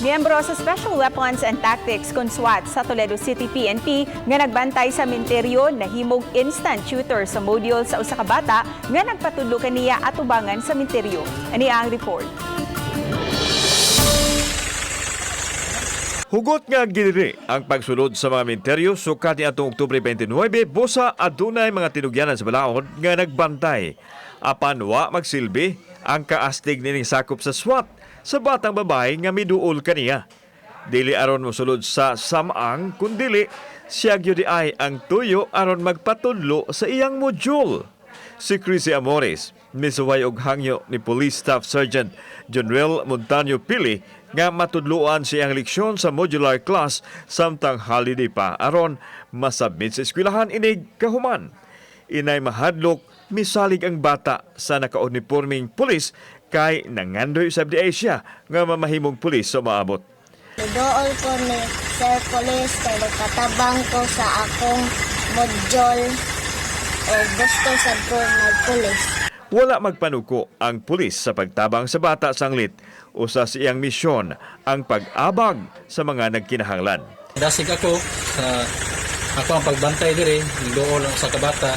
Miyembro sa Special Weapons and Tactics kon SWAT sa Toledo City PNP nga nagbantay sa minteryo nahimog instant tutor sa module sa usa ka bata nga nagpatudlo kaniya atubangan sa minteryo. Ani ang report. Hugot nga gidiri ang pagsulod sa mga minteryo sukat ni atong Oktubre 29, busa adunay mga tinugyanan sa balaod nga nagbantay. Apan wa magsilbi ang kaastig nining sakop sa SWAT sa batang babae nga miduol kaniya. Dili aron mosulod sa samang kundili siya gyud ay ang tuyo aron magpatudlo sa iyang module. Si Chrissy Amores, misuway og hangyo ni Police Staff Sergeant General Montaño Pili nga matudloan siyang leksyon sa modular class samtang holiday pa aron masubmit sa eskwelahan inig kahuman. Inay mahadlok, misalig ang bata sa nakauniporming pulis kay nangandoy sa di siya nga mamahimong pulis sa maabot. Dool ko ni Sir Police kay nagkatabang ko sa akong module o gusto sad ko magpulis. Wala magpanuko ang pulis sa pagtabang sa bata sanglit. Usa sa iyang misyon ang pag-abag sa mga nagkinahanglan. Dasig ako sa ako ang pagbantay diri, nagduol ang usa ka bata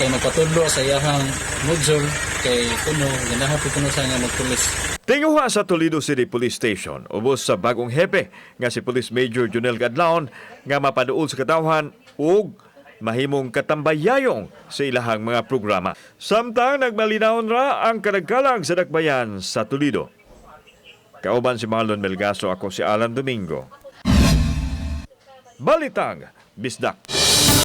kay magpatudlo sa iyahang module kay kuno ganahan po kuno sa nga magpulis. Tinguha sa Toledo City Police Station, ubos sa bagong hepe nga si Police Major Junel Gadlaon nga mapaduol sa katawhan ug mahimong katambayayong sa ilahang mga programa. Samtang nagmalinawon ra ang kadagkalang sa dakbayan sa Toledo. Kauban si Marlon Melgaso, ako si Alan Domingo. Balitang Bisdak.